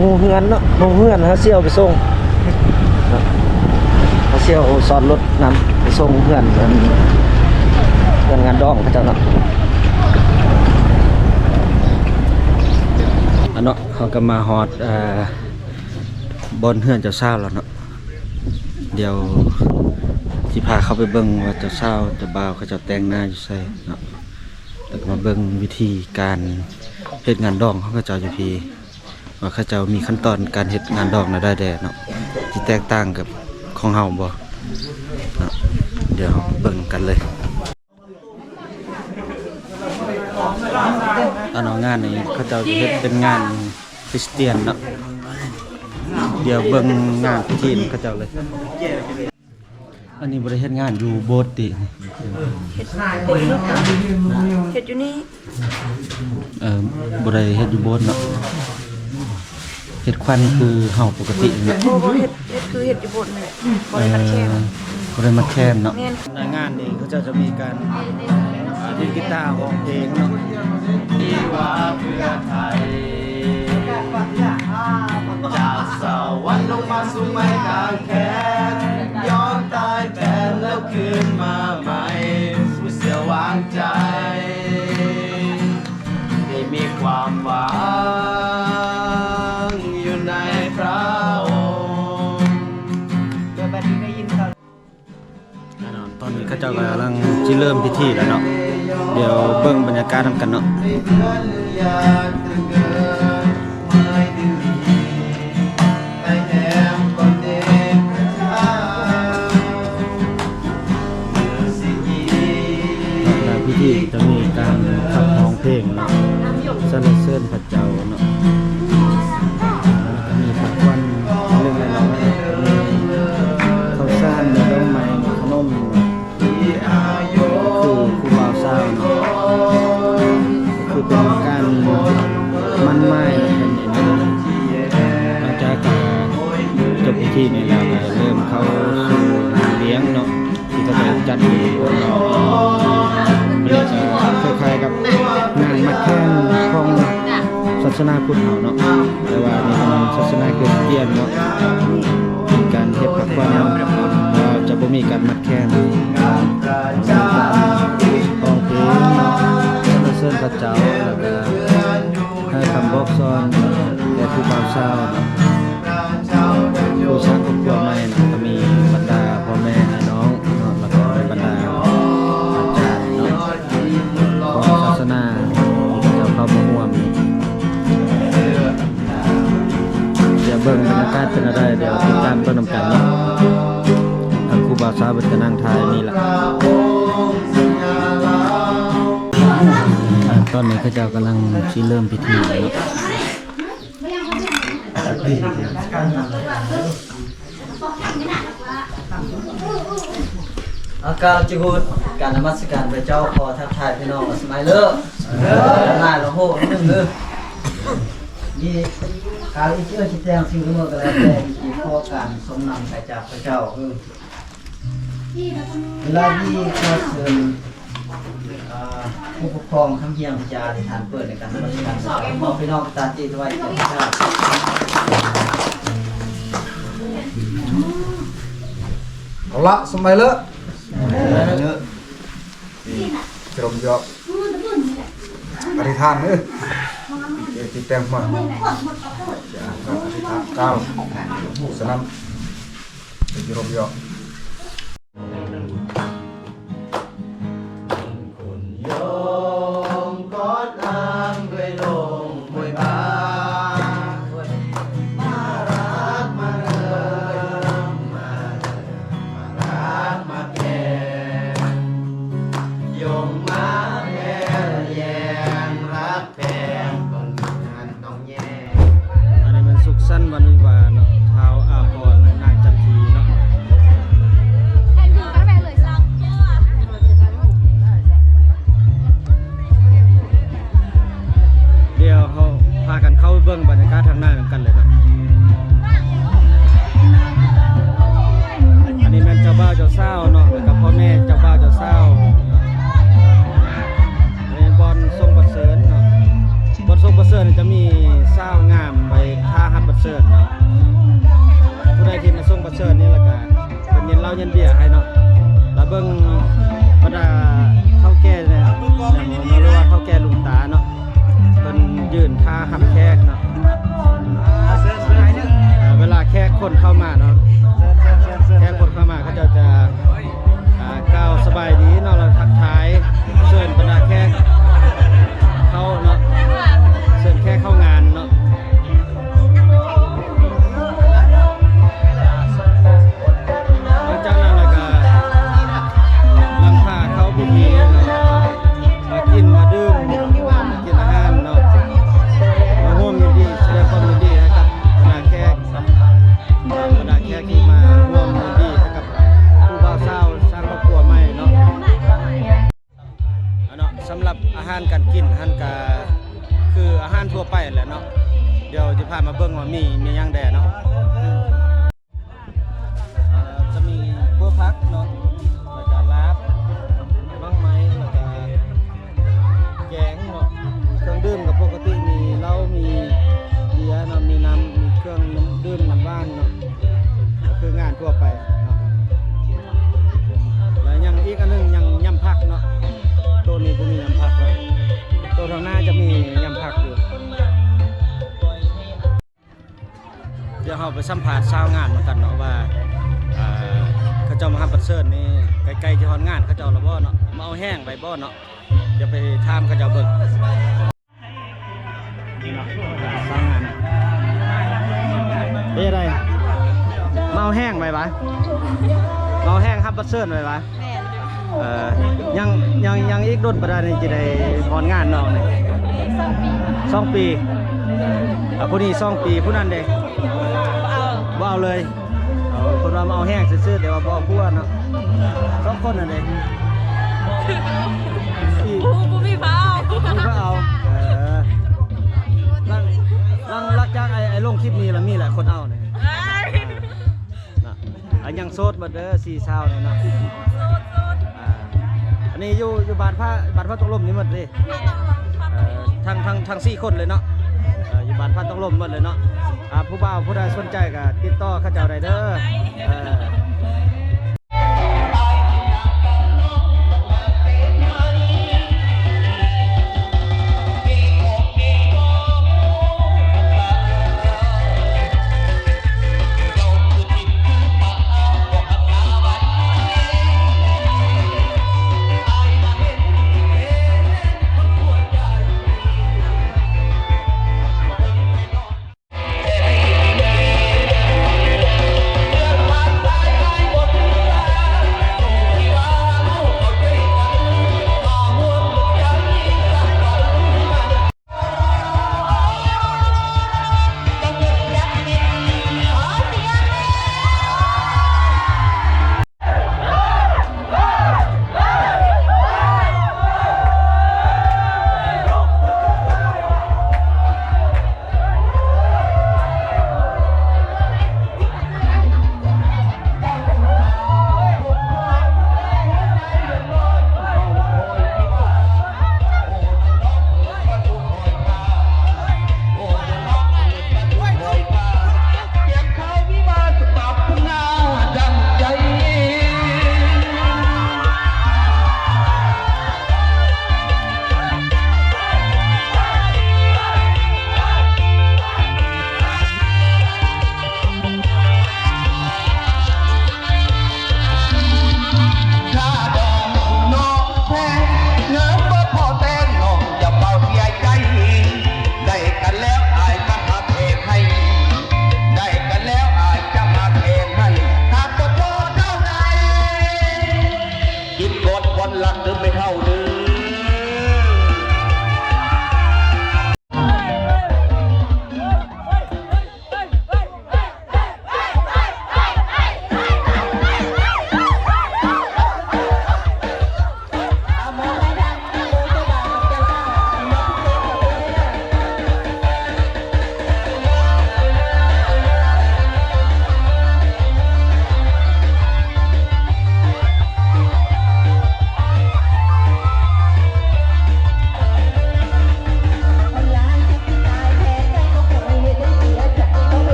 ໂຮງເຮືອນເນາະ ໂຮງເຮືອນ ເຮົາຊິເອົາໄປສົ່ງເນາະ ເຮົາຊິເອົາຊ້ອນລົດນຳໄປສົ່ງເຮືອນ ເຮືອນງານດອງເຂົາເຈົ້າເນາະ. ອັນເນາະ ເຮົາກໍມາຮອດ ເອີ ບ່ອນເຮືອນເຈົ້າສາວແລ້ວເນາະ. ດຽວຊິພາເຂົ້າໄປເບິ່ງວ່າເຈົ້າສາວເຈົ້າບ່າວເຂົາເຈົ້າແຕ່ງໜ້າຢູ່ໃສເນາະ ແລ້ວກໍມາເບິ່ງວິທີການເຮັດງານດອງຂອງເຂົາເຈົ້າຢູ່ພີ້ ວ່າເຂົາເຈົ້າມີຂັ້ນຕອນການເຮັດງານດອງແນວໃດແດ່ເນາະ ຊິແຕກຕ່າງກັບຂອງເຮົາບໍ່ເນາະ. ດຽວເຮົາເບິ່ງນຳກັນເລີຍ. ອັນເນາະ ງານນີ້ເຂົາເຈົ້າຈະເຮັດເປັນງານຄຣິສຕຽນເນາະ. ດຽວເບິ່ງງານພິທີຂອງເຂົາເຈົ້າເລີຍ. ອັນນີ້ບໍ່ໄດ້ເຮັດງານຢູ່ໂບດຕິ? ເຮັດ ເຮັດຢູ່ນີ້. ເອີ ບໍ່ໄດ້ເຮັດຢູ່ໂບດເນາະ. ເຮັດຂວັນຄືເຮົາປົກກະຕິເນາະ. ບໍ່ ບໍ່ເຮັດ ເຮັດຄືເຮັດຢູ່ໂບດນັ້ນແຫຼະ ບໍ່ໄດ້ມັດແຂນ. ເອີ ບໍ່ໄດ້ມັດແຂນເນາະ. ແມ່ນ. ໃນງານນີ້ເຂົາເຈົ້າຈະມີການ ອ່າ ຫຼິ້ນກີຕາ ຮ້ອງເພງເນາະ. ຕອນນີ້ເຂົາເຈົ້າກຳລັງຊິເລີ່ມພິທີແລ້ວເນາະ. ດຽວເບິ່ງບັນຍາກາດນຳກັນເນາະ. ຫຼັງຈາກພິທີຈະມີການຂັບຮ້ອງເພງເນາະ ສັນລະເສີນພະເຈົ້າເນາະ. ແລ້ວກໍມີຂອງຂວັນເລັກໆນ້ອຍໆ ມີເຂົ້າສານ ມີດອກໄມ້ ມີຂະໜົມເນາະ. ຄືຄູ່ບ່າວສາວເນາະ ຄືເປັນການໝັ້ນໝາຍກັນເນາະ. ຫຼັງຈາກ ອ່າ ຈົບພິທີນີ້ແລ້ວ ກໍເລີ່ມເຂົ້າສູ່ງານລ້ຽງເນາະ ທີ່ເຂົາເຈົ້າຈັດຢູ່ຂ້າງນອກ. ອັນນີ້ກໍຄ້າຍໆກັບງານມັດແຂນຂອງສາສະໜາພຸດເຮົາເນາະ ແຕ່ວ່າອັນນີ້ເປັນສາສະໜາຄຣິສຕຽນເນາະ ມີການເຮັດພາຂວັນ ແຕ່ວ່າຈະບໍ່ມີການມັດ ແຂນ ຮ້ອງເພງ ສັນລະເສີນພະເຈົ້າ ແລ້ວກະໃຫ້ຄຳບອກສອນແກ່ຄູ່ບ່າວສາວ ຄູ່ສ້າງຄອບຄົວໃໝ່ນະ ກະມີບັນດາພໍ່ແມ່ອ້າຍນ້ອງເນາະ ແລ້ວກະບັນດາອາຈານເນາະ ຂອງສາສະໜາທີ່ເຂົາເຈົ້າເຂົ້າມາຮ່ວມ. ດຽວເບິ່ງບັນຍາກາດເປັນແນວໃດ ດຽວຕິດຕາມເບິ່ງນຳກັນເນາະ. ທາງຄູບ່າວສາວເພິ່ນກະນັ່ງຖ່າຍນີ້ລະ. ອ່າ ຕອນນີ້ເຂົາເຈົ້າກຳລັງຊິເລີ່ມພິທີເນາະ. ອາການຈິງຫຸດ ການນະມັດສະການພະເຈົ້າ ຂໍທັກທາຍພີ່ນ້ອງວ່າສະໄໝເລີ ຫຼາຍລະໂຫດໜຶ່ງເດີ ມີການອິດເອື້ອຍຊິແຕ່ງສິ່ງໃດກໍແລ້ວແຕ່ ຂໍການຊົງນຳໄປຈາກພະເຈົ້າ. ເວລານີ້ຂໍເຊີນ ອ່າ ຜູ້ປົກຄອງທັງຮຽງວິຈານ ໃຫ້ທ່ານເປີດໃນການນະມັດສະການ ຂໍພີ່ນ້ອງຕັ້ງຈິດໄວ້. ເອົາລະ ສະໄໝເລີ ຈະລົມຢອກ ອະທິຖານເດີ ເອີ ຕິແຕງມາ ອະທິຖານ ກ້າວ ສະນຳ ຈະລົມຢອກ. ອັນນີ້ແມ່ນສຸກສັນວັນວິວາເນາະ ທ້າວອາພອນ ນາງຈັນທີເນາະ. ດຽວເຮົາພາກັນເຂົ້າໄປເບິ່ງບັນຍາກາດທາງໃນນຳກັນເລີຍເນາະ. ອັນນີ້ແມ່ນເຈົ້າບ່າວເຈົ້າສາວເນາະ ແລ້ວກໍພໍ່ແມ່ເຈົ້າບ່າວເຈົ້າສາວ. ອັນນີ້ບ່ອນສົ່ງບັດເຊີນເນາະ ບ່ອນ ສົ່ງບັດເຊີນຈະມີສາວງາມໄວ້ຖ້າຮັບບັດເຊີນເນາະ. ຜູ້ໃດທີ່ມາສົ່ງບັດເຊີນນີ້ ແລ້ວກະເພິ່ນເຢັນເຫຼົ້າເຢັນເບຍໃຫ້ເນາະ. ແລ້ວເບິ່ງບັນດາເຖົ້າແກ່ເນຍ ຫຼືວ່າເຖົ້າແກ່ລຸງຕາເນາະ ເພິ່ນຢືນຖ້າຮັບແຂກເນາະ. ເວລາແຂກຄົນເຂົ້າມາເນາະ ແຂກຄົນເຂົ້າມາ ເຂົາເຈົ້າຈະ ອ່າ ກ່າວສະບາຍດີເນາະ ແລ້ວທັກທາຍເຊີນບັນດາແຂກເຂົ້າເນາະ ເຊີນແຂກເຂົ້າງານເນາະ. ຫຼັງຈາກນັ້ນແລ້ວກະນຳພາເຂົ້າພິທີເນາະ ມາກິນມາດື່ມ ມາກິນອາຫານເນາະ ມາຮ່ວມຍິນດີ ສະແດງຄວາມຍິນດີໃຫ້ກັບບັນດາແຂກ ບັນດາແຂກທີ່ມາຮ່ວມຍິນດີໃຫ້ກັບຄູ່ບ່າວສາວສ້າງຄອບຄົວໃໝ່ເນາະ. ເນາະ ສຳລັບອາຫານການກິນຫັ້ນກະຄືອາຫານທົ່ວໄປແຫຼະເນາະ. ດຽວຈະພາມາເບິ່ງວ່າມີ ມີຫຍັງແດ່ເນາະ. ເອີ ຈະມີຂົ້ວຜັກເນາະ ແລ້ວກະລາບ ໝາກໄມ້ ແລ້ວກະແກງເນາະ. ເຄື່ອງດື່ມກະປົກກະຕິມີເຫຼົ້າ ມີເບຍເນາະ ມີນ້ຳ ມີເຄື່ອງດື່ມນ້ຳຫວານເນາະ ກະຄືງານທົ່ວໄປເນາະ. ແລ້ວຍັງອີກອັນໜຶ່ງ ຍັງຍຳຜັກເນາະ. ໂຕະນີ້ບໍ່ມີຍຳຜັກເນາະ ໂຕະທາງໜ້າຈະມີຍຳຜັກຢູ່. ດຽວເຮົາໄປສຳພາດຊາວງານນຳກັນເນາະ ວ່າ ເອີ ເຂົາເຈົ້າມາຮັບບັດເຊີນນີ້ ໃກ້ໆຈະຮອດງານເຂົາເຈົ້າແລ້ວບໍ່ເນາະ ມາເອົາແຫ້ງໄວ້ບໍ່ເນາະ. ດຽວໄປຖາມເຂົາເຈົ້າເບິ່ງ. ເປັນໃດ ມາເອົາແຫ້ງໄວ້ຫວາ? ມາເອົາແຫ້ງຮັບບັດເຊີນໄວ້ຫວາ? ແມ່ນຢູ່. ເອີ ຍັງ ຍັງ ຍັງອີກດົນປານໃດນີ້ ຊິໄດ້ຮອດງານນ້ອງນີ້? ສອງປີ. ສອງປີ. ອ່າ ຜູ້ນີ້ສອງປີ ຜູ້ນັ້ນເດ? ບໍ່ເອົາ. ບໍ່ເອົາເລີຍ. ເອີ ເພິ່ນວ່າມາເອົາແຮງຊື່ໆ ແຕ່ວ່າບໍ່ເອົາຜົວເນາະ. ສອງຄົນນັ້ນເດ? ບໍ່ ບໍ່ມີໃຜເອົາ. ບໍ່ມີໃຜເອົາ. ເອີ ຫຼັງ ຫຼັງ ຫຼັງຈາກໄອ້ ໄອ້ລົງຄລິບນີ້ລະ ມີຫຼາຍຄົນເອົານີ້. ເນາະ ອ່າ ຍັງໂສດໝົດເດີ ສີ່ສາວນີ້ເນາະ. ໂສດ ໂສດ. ອ່າ ອັນນີ້ຢູ່ ຢູ່ບ້ານພະ ບ້ານພະຕົກລົມນີ້ໝົດເດ? ເອີ ທັງ ທັງ ທັງສີ່ຄົນເລີຍເນາະ. ເອີ ຢູ່ບ້ານພະຕົກລົມໝົດເລີຍເນາະ. ອ່າ ຜູ້ບ່າວຜູ້ໃດສົນໃຈກະຕິດຕໍ່ເຂົາເຈົ້າໄດ້ເດີ. ເອີ.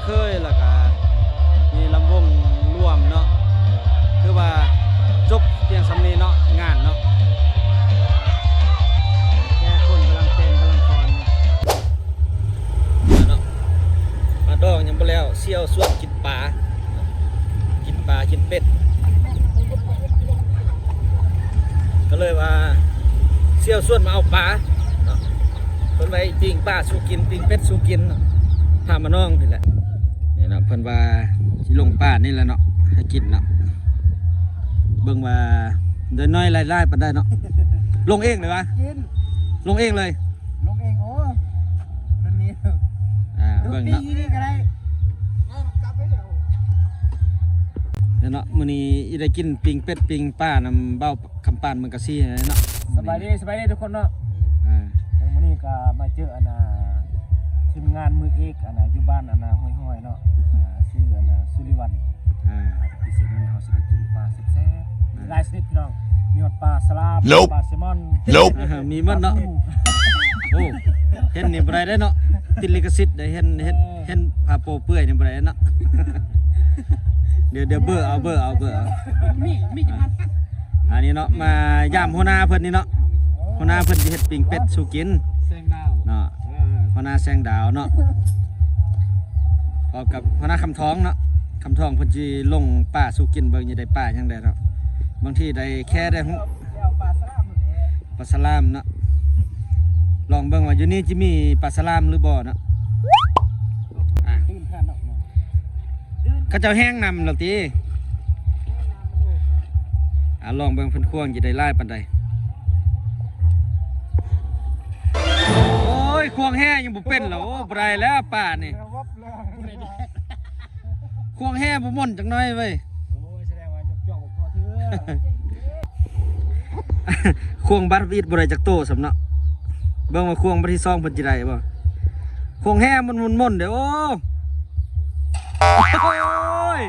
ເຄີຍ ແລ້ວກະມີລຳວົງລວມເນາະ ຄືວ່າຈົບພຽງສ່ຳນີ້ເນາະ ງານເນາະ ແຂກຄົນກຳລັງເຕັ້ນກຳລັງຟ້ອນເນາະ ມາດອງຍັງບໍ່ແລ້ວ ສ່ຽວຊວນກິນປາ ກິນປາກິນເປັດ ກໍເລີຍວ່າສ່ຽວຊວນມາເອົາປາເນາະ ເພິ່ນໄວ້ປີ້ງປາສູ່ກິນ ປີ້ງເປັດສູ່ກິນເນາະ ພາມານອງພີ້ແຫຼະ ນີ້ເນາະ ເພິ່ນວ່າຊິລົງປານີ້ແຫຼະເນາະ ໃຫ້ກິນເນາະ ເບິ່ງວ່າໄດ້ໜ້ອຍໄດ້ຫຼາຍປານໃດເນາະ ລົງເອງເລີຍວະ ກິນ ລົງເອງເລີຍ ລົງເອງ ໂອ້ ເປັນນີ້ ອ່າ ເບິ່ງເນາະ ປີນີ້ກໍໄດ້ ເນາະ ມື້ນີ້ອີໄດ້ກິນປີ້ງເປັດປີ້ງປານຳເບົາຄຳປານເມືອງກາສີເນາະ ສະບາຍດີ ສະບາຍດີທຸກຄົນເນາະ ອ່າ ເອີ ມື້ນີ້ກໍມາເຈີອັນນ່າ ທີມງານມືເອກອັນນ່າ ຢູ່ບ້ານອັນນ່າ ຫ້ວຍຫ້ອຍເນາະ ອ່າ ຊື່ອັນນ່າ ສຸລິວັນ ອ່າ ພິເສດມື້ນີ້ເຮົາຊິໄດ້ກິນປາແຊບໆ ອ່າ ຫຼາຍຊະນິດພີ່ນ້ອງ ມີຮອດປາສະຫຼາມ ປາແຊມອນ ອ່າ ມີໝົດເນາະ ໂອ້ ເຫັນນີ້ບໍ່ໄດ້ເດ້ເນາະ ຕິດລິຂະສິດເດ້ ເຫັນ ເຫັນ ເຫັນຜ້າໂປ້ເປື່ອຍນີ້ບໍ່ໄດ້ເນາະ ດຽວ ດຽວເບີເອົາ ເບີເອົາ ເບີເອົາ ມີ ມີຈັກອັນ ອັນນີ້ເນາະ ມາຢາມຫົວໜ້າເພິ່ນນີ້ເນາະ ຫົວໜ້າເພິ່ນຊິເຮັດປີ້ງເປັດສູ່ກິນ ແສງດາວ ເນາະ ເອີ ຫົວໜ້າແສງດາວເນາະ ພ້ອມກັບຫົວໜ້າຄຳທອງເນາະ ຄຳທອງເພິ່ນຊິລົງປາສູ່ກິນ ເບິ່ງຊິໄດ້ປາຫຍັງແດ່ເນາະ ບາງທີໄດ້ແຄ່ໄດ້ ປາສະຫຼາມເນາະ ລອງເບິ່ງວ່າຢູ່ນີ້ຈະມີປາສະຫຼາມຫຼືບໍ່ເນາະ ອ່າ ເຂົາເຈົ້າແຫ້ງນຳແລ້ວຕິ ອ່າ ລອງເບິ່ງເພິ່ນຄວາງຈະໄດ້ຫຼາຍປານໃດ ໂອ້ຍ ຄວາງແຮ່ຍັງບໍ່ເປັນລະ ໂອ້ ບໍ່ໄດ້ແລ້ວປານີ້ ຄວງແຮ່ບໍ່ມ່ວນຈັກໜ້ອຍເວີຍ ໂອ້ຍ ສະແດງວ່າຍົກຈອກບໍ່ພໍເທື່ອ ຄວງບັດອີດບໍ່ໄດ້ຈັກໂຕຊ້ຳເນາະ ເບິ່ງວ່າຄວງບັດທີສອງເພິ່ນຊິໄດ້ບໍ່ ຄວງແຮ່ມັນມ່ວນໆເດ້ ໂອ້ ໂອ້ຍ ໂອ້ຍ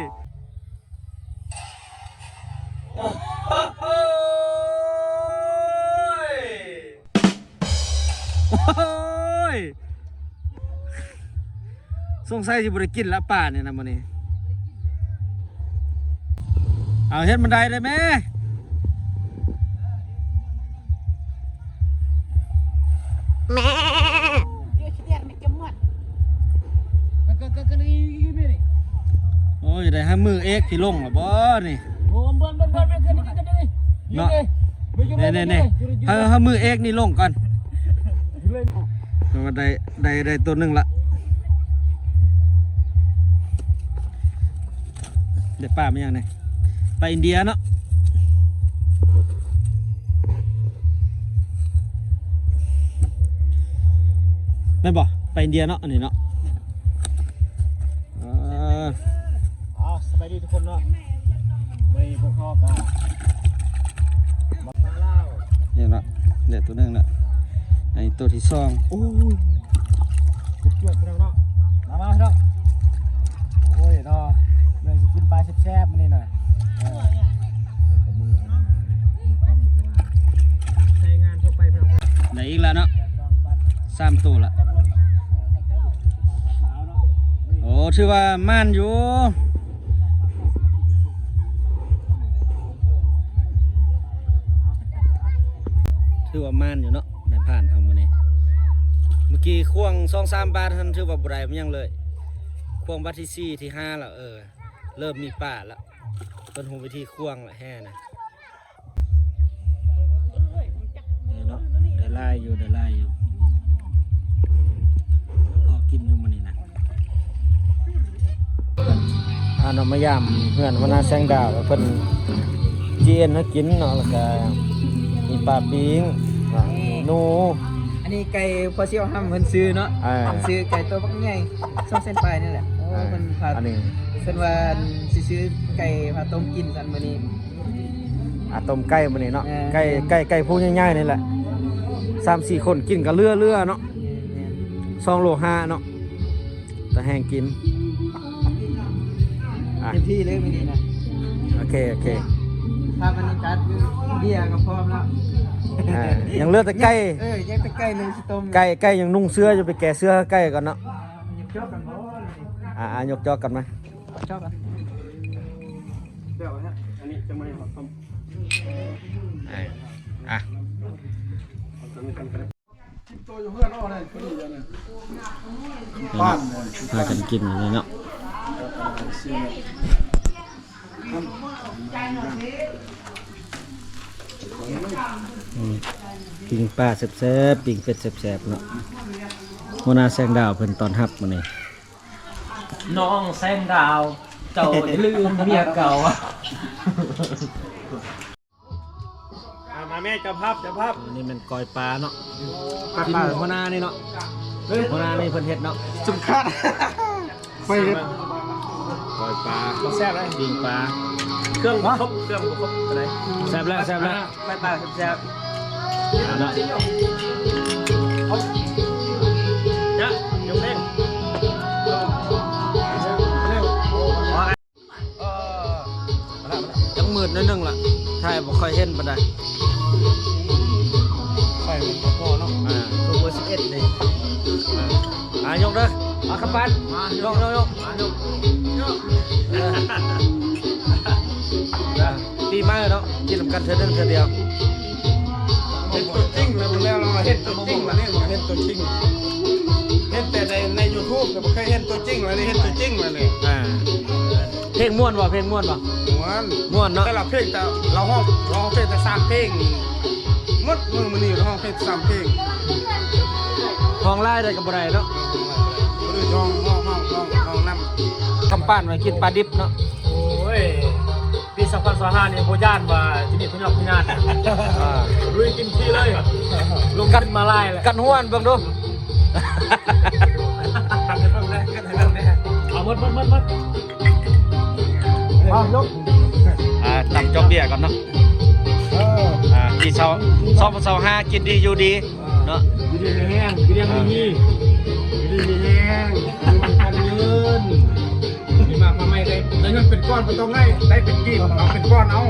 ສົງໄສຊິບໍ່ໄດ້ກິນລະປານີ້ນະມື້ນີ້ ເອົາເຮັດມັນໄດ້ເດ້ແມ່ ໂອ້ຍ ໄດ້ຫາມືເອກທີ່ລົງລະບໍ່ນີ້ ເນາະ ນີ້ໆໆ ເຮົາ ເຮົາມືເອກນີ້ລົງກ່ອນ ແຕ່ວ່າໄດ້ ໄດ້ ໄດ້ໂຕໜຶ່ງລະ ໄດ້ປາມາຫຍັງນີ້ ປາອິນເດຍເນາະ ແມ່ນບໍ່ ປາອິນເດຍເນາະ ອັນນີ້ເນາະ ເອີ ເອົາ ສະບາຍດີທຸກຄົນເນາະ ມື້ນີ້ພວກເຮົາກະມາລາວ ນີ້ເນາະ ໄດ້ໂຕໜຶ່ງລະ ອັນນີ້ໂຕທີສອງ ໂອ້ຍ ຈວດໆ ພີ່ນ້ອງເນາະ ມາ ມາພີ່ນ້ອງ ໂອ້ຍເນາະ ເລື່ອງຊິກິນປາແຊບໆ ມື້ນີ້ນະ ເອີ ໃສ່ງານທົ່ວໄປພີ່ນ້ອງ ໄດ້ອີກລະເນາະ ສາມໂຕລະ ໂອ້ ຖືວ່າໝານຢູ່ ຖືວ່າໝານຢູ່ເນາະ ນາຍພານເຮົາມື້ນີ້ ເມື່ອກີ້ຄວາງສອງສາມບາດຫັ້ນ ຖືວ່າບໍ່ໄດ້ຫຍັງເລີຍ ຄວາງບາດທີສີ່ ທີຫ້າລະ ເອີ ເລີ່ມມີປາລະ ເພິ່ນຮູ້ວິທີຄວາງລະ ແຮ່ນະ. ນີ້ເນາະ ໄດ້ຫຼາຍຢູ່ ໄດ້ຫຼາຍຢູ່ ພໍກິນຢູ່ມື້ນີ້ນະ ພານ້ອງມາຢາມເຮືອນຫົວໜ້າແສງດາວ ເພິ່ນຈີ່ເອັນໃຫ້ກິນເນາະ ແລ້ວກະມີປາປີ້ງເນາະ ມີໜູ ອັນນີ້ໄກ່ພໍ່ສ່ຽວຫ້ຳເພິ່ນຊື້ເນາະ ອ່າ ເພິ່ນຊື້ໄກ່ໂຕບັກໃຫຍ່ ສອງແສນປາຍນີ້ແຫຼະ ໂອ້ ອ່າ ເພິ່ນພາ ອັນນີ້ ເພິ່ນວ່າຊິຊື້ໄກ່ພາຕົ້ມກິນຊັ້ນມື້ນີ້ ອ່າ ຕົ້ມໄກ່ມື້ນີ້ເນາະ ເອີ ໄກ່ ແມ່ນ ໄກ່ ໄກ່ຜູ້ໃຫຍ່ໆ ນີ້ແຫຼະ ສາມສີ່ຄົນກິນກໍເຫຼືອໆ ເນາະ ແມ່ນໆ ສອງໂລຫ້າເນາະ ຕາແຮງກິນ ອ່ະ ເຕັມທີ່ເລີຍມື້ນີ້ນະ ໂອເຄ ໂອເຄ ພາບບັນຍາກາດ ເບຍກໍພ້ອມແລ້ວ ອ່າ ຍັງເຫຼືອແຕ່ໄກ່ ເອີ ຍັງແຕ່ໄກ່ໜຶ່ງຊິຕົ້ມ ໄກ່ ໄກ່ຍັງນຸ່ງເສື້ອຢູ່ ໄປແກະເສື້ອໃຫ້ໄກ່ກ່ອນເນາະ ຍັງຈົບກັນບໍ່? ອ່າ ຍົກຈອກກັນມາ ຈອກກັນ ດຽວຮະ ອັນນີ້ຈະມາໃຫ້ເຮົາຕ້ອມ ອ່າ ອ່າ ໂຕຢູ່ເຮືອນເນາະ ນີ້ພໍດີແລ້ວນີ້ ບ້ານ ພາກັນກິນຢູ່ນີ້ເນາະ ອືມ ປີ້ງປາແຊບໆ ປີ້ງເປັດແຊບໆ ເນາະ ຫົວໜ້າແສງດາວເພິ່ນຕ້ອນຮັບມື້ນີ້. ນ້ອງແສງດາວ ເຈົ້າຢ່າລືມເມຍເກົ່າ. ອ່າ ມາແມ່ ເຈົ້າພາບ ເຈົ້າພາບ ອັນນີ້ແມ່ນກ້ອຍປາເນາະ ກ້ອຍປາຫົວໜ້ານີ້ເນາະ ຫົວໜ້ານີ້ເພິ່ນເຮັດເນາະ ສຳຄັນ ຂ້ອຍເຮັດ ກ້ອຍປາ ແຊບເລີຍ ປີ້ງປາ ເຄື່ອງບໍ່ຄົບ ເຄື່ອງບໍ່ຄົບປານໃດ ແຊບແລ້ວ ແຊບແລ້ວ ໄປປາກແຊບໆ ເນາະ ເນາະ ຍົກເດ້ງ ຍັງມືດໜ້ອຍໜຶ່ງລະ ຖ່າຍບໍ່ຄ່ອຍເຫັນປານໃດ ໄຟມັນບໍ່ພໍເນາະ ອ່າ ຄືເບີສິບເອັດເດ້ ອ່າ ອ່າ ຍົກເດີ ອ່າ ຄຳປານ ອ່າ ຍົກ ຍົກ ຍົກ ອ່າ ຍົກ ຍົກ ອ່າ ປີໃໝ່ເນາະ ກິນນຳກັນເທື່ອໜຶ່ງເທື່ອດຽວ ເຫັນຕົວຈິງແລ້ວ ແລ້ວເຮົາເຫັນຕົວຈິງແລ້ວນີ້ ເຫັນຕົວຈິງ ເຫັນແຕ່ໃນ ໃນຢູທູບ ແຕ່ບໍ່ເຄີຍເຫັນຕົວຈິງ ແລ້ວນີ້ເຫັນຕົວຈິງແລ້ວນີ້ ອ່າ ເພງມ່ວນບໍ່? ເພງມ່ວນບໍ່? ມ່ວນ ມ່ວນເນາະ ແຕ່ລະເພງ ແຕ່ລາວຮ້ອງ ລາວຮ້ອງເພງແຕ່ສາມເພງ ໝົດມື້ມື້ນີ້ລາວຮ້ອງເພງສາມເພງ ຮ້ອງຫຼາຍໄດ້ກໍບໍ່ໄດ້ເນາະ ບໍ່ໄດ້ຮ້ອງ ຮ້ອງ ຮ້ອງ ຮ້ອງ ຮ້ອງນຳ ຄຳປານໄວ້ກິນປາດິບເນາະ ໂອ້ຍ ປີສອງພັນຊາວຫ້ານີ້ບໍ່ຢ້ານວ່າຈະມີພະຍອດພະຍາດ ອ່າ ລຸຍກິນຟຣີເລີຍ ລົງກັນມາຫຼາຍແລ້ວ ກັນຫ້ວນເບິ່ງດູ ເອົາໝົດ ໝົດ ໝົດ ໝົດ ເອົາ ຍົກ ອ່າ ຕຳຈອກເບຍກ່ອນເນາະ ເອີ ອ່າ ປີຊາວ ສອງພັນຊາວຫ້າ ກິນດີຢູ່ດີ ເນາະ ຢູ່ດີມີແຮງ ຢູ່ດີມີ ອ່າ ຢູ່ດີມີແຮງ ຢູ່ມັນຂວັນຍືນ ມີມາກມາໃໝ່ ໄດ້ ໄດ້ເງິນເປັນກ້ອນ ບໍ່ຕ້ອງໄດ້ ໄດ້ເປັນກີບ ເອົາເປັນກ້ອນເອົາ